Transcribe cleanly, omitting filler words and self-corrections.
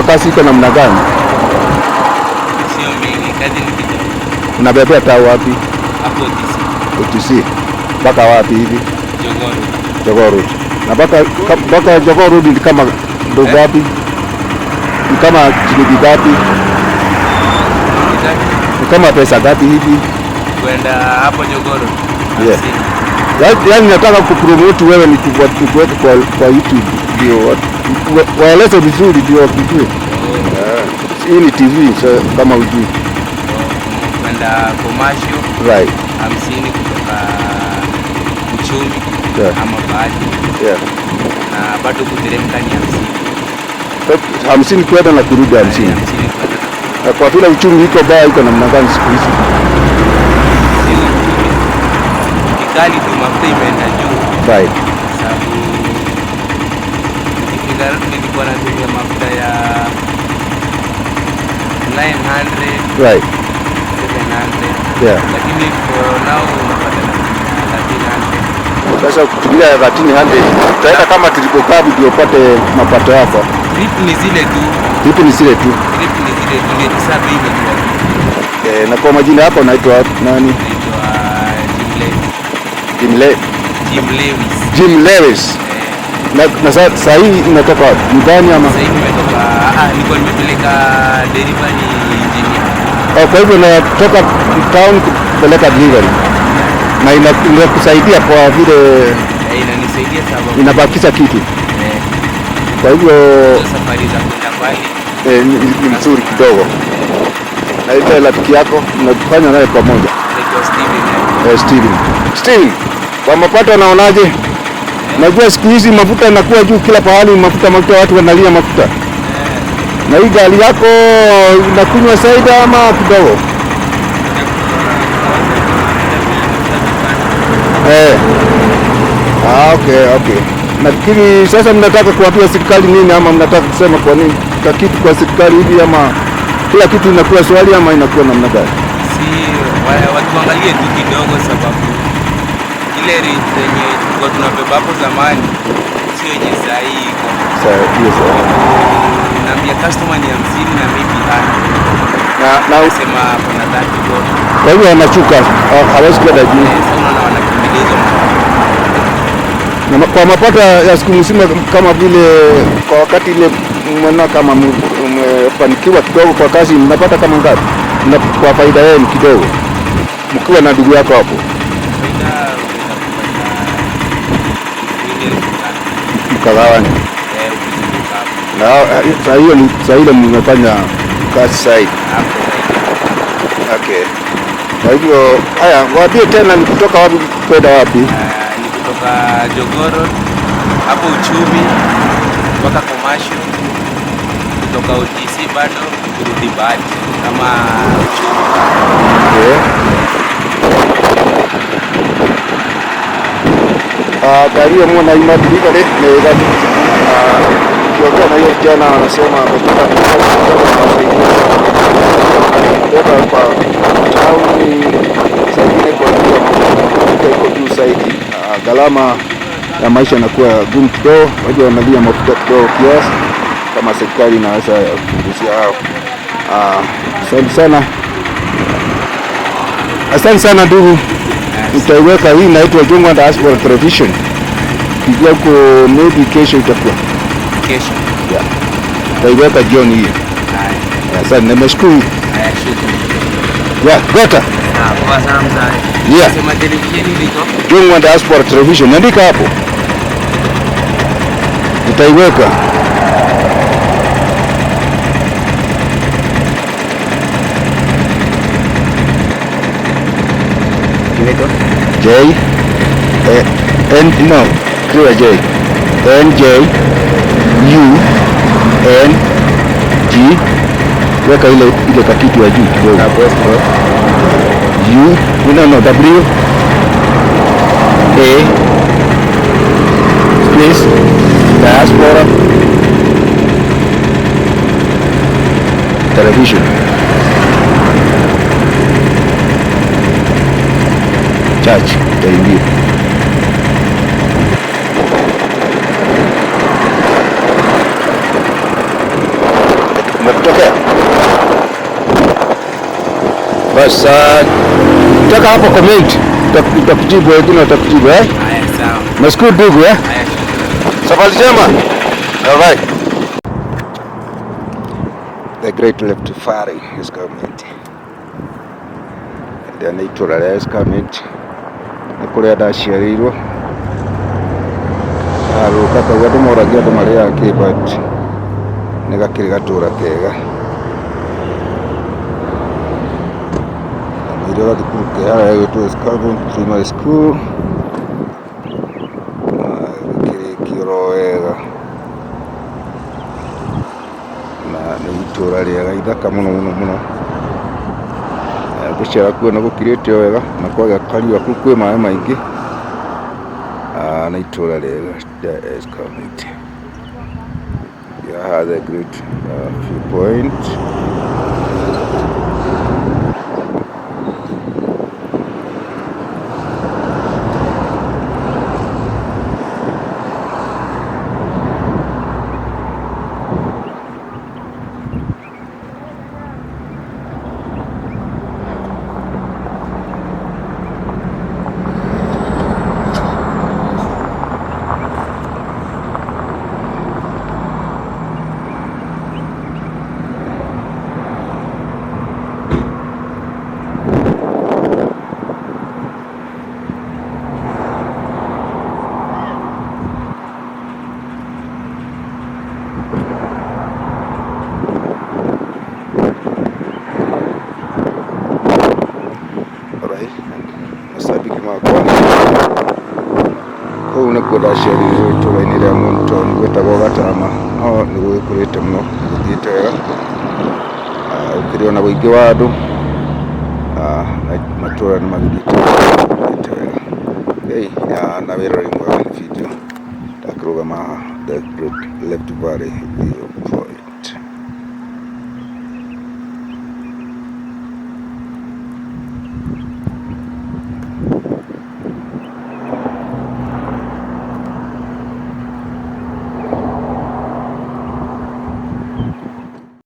kazi iko namna gani? Sio mingi, kazi ni kidogo. Unabebea taa wapi? Hapo OTC. OTC. Mpaka wapi hivi? Jogoo Road. Jogoo Road. Na mpaka Jogoo Road ni kama ndo ngapi? Ni kama shilingi ngapi? Ni kama pesa ngapi hivi? Kwenda hapo Jogoo Road. Yeah. Yaani nataka kupromote wewe nikuweke kwa YouTube ndio waeleze vizuri ndio wakujue. Hii ni TV so, kama hujui. Kwenda commercial. Right. 50 kutoka Uchumi. Yeah. Ama Bahati. Yeah. Na bado kuteremka ni 50. 50 kwenda na kurudi 50. 50 kwenda na kurudi. Na kwa vile uchumi iko baya iko namna gani siku hizi? Kali tu, mafuta imeenda juu. Right. Sababu nikifika nilikuwa natumia mafuta ya 900. Right. 700. Yeah. Lakini for now unapata na 1300. Sasa ukitumia 1300 utaenda kama tulipokaa ndio upate mapato yako. Trip ni zile tu. Trip ni zile tu. Trip ni zile tu ndio sasa bei imekuwa juu. Na kwa majina yako unaitwa nani? Naitwa Jim Lewis. Jim Le Jim Lewis. Jim Lewis. Na saa hii unatoka wapi? Nyumbani ama? Sasa hivi nimetoka, nilikuwa nimepeleka delivery engineer. Oh, kwa hivyo unatoka town kupeleka delivery. Na inakusaidia kwa vile Inanisaidia sababu inabakisha kitu. Kwa hivyo safari za kwenda mbali ni mzuri kidogo. Na ile rafiki yako mnafanya naye pamoja. Naitwa Steven. Steven. Steven, kwa mapato unaonaje? Najua siku hizi mafuta yanakuwa juu kila pahali, mafuta watu wanalia mafuta. Na hii gari yako inakunywa saida ama kidogo? Okay. Nafikiri sasa mnataka kuambia serikali nini ama mnataka kusema kwa nini? Kwa kitu kwa serikali hivi ama kila kitu inakuwa swali ama inakuwa namna gani? Si watuangalie tu kidogo sababu ile rate yenye tulikuwa tunabeba hapo zamani sio yenye saa hii iko. Sawa, hiyo sawa. Naambia customer ni 50 na maybe hana. Na nasema kuna 30 bob. Kwa hivyo wanashuka, hawezi kwenda juu. Sasa unaona wanakimbilia hizo mapato. Na kwa mapato ya siku mzima kama vile kwa wakati ile mwana kama mmefanikiwa kidogo kwa kazi mnapata kama ngapi? Na kwa faida yenu kidogo. Mkiwa na ndugu yako hapo. Faida unaweza kupata 2,500. Mkagawana. Ukizunguka hapo. Na saa hiyo ni saa ile mmefanya kazi zaidi. Hapo zaidi. Okay. Kwa hivyo haya, waambie tena ni kutoka wapi kwenda wapi? Ni kutoka Jogoo Road hapo Uchumi mpaka Commercial, kutoka OTC bado kurudi Bahati kama Uchumi. Okay. Gari ya mwana imadilika le ni gari. Ukiongea na hiyo kijana anasema ametoka kutoka kwa town, saa ingine kwa mafuta iko juu zaidi. Gharama ya maisha inakuwa gumu kidogo, wajua wanalia mafuta kidogo kiasi, kama serikali inaweza kupunguzia hao. Asante sana. Asante sana ndugu. Nitaiweka hii inaitwa Jungwa Diaspora Television. Kijua huko maybe kesho itakuwa. Kesho. Yeah. Nitaiweka jioni hii. Haya. Asante, nimeshukuru. Haya, shukrani. Yeah, gota. Poa sana mzee. Yeah. Sema television iliko? Jungwa Diaspora Television. Andika hapo. Nitaiweka. J A N no, clear J N J U N G, weka ile kakitu ya juu kidogo. U no no W A space Diaspora Television. Church itaingia. Asante. Taka hapo comment, tutakujibu, wengine watakujibu eh? Haya, sawa. Nashukuru ndugu eh? Haya, shukrani. Safari njema. All right. The Great Rift Valley Escarpment. Rĩrĩa nĩ itũra rĩa Escarpment, nĩ kũrĩa ndaciarĩirwo. Rũka kau andũ moragia andũ marĩaga kĩ but nĩ gakĩrĩ gatũra kega. Nĩrĩo gathukuru ke harĩa gagwĩtwo Escarpment Primary School. Na gĩkĩrĩkio oro wega. Na nĩ itũra rĩega ithaka mũno mũno mũno. Ngũcera kuo nĩ gũkirĩte o wega na kwagĩa kariũa kũu kwĩ maĩ maingĩ. Nĩ itũra rĩega rĩa Escarpment. Haha the great viewpoint. Alright, macambĩki makwa kũu nĩkuo ndaciarĩirwo itũra-inĩ rĩa Monton gwĩtagwo Gatama no nĩ gũgĩkũrĩte mũno nĩ gũthiĩte wega. Gũkĩrĩ ona ũingĩ wa andũ na matũra nĩ magĩthiĩte wega. Na wĩroreri mwega wa video ndakĩrũgama haha The Great Rift Valley View.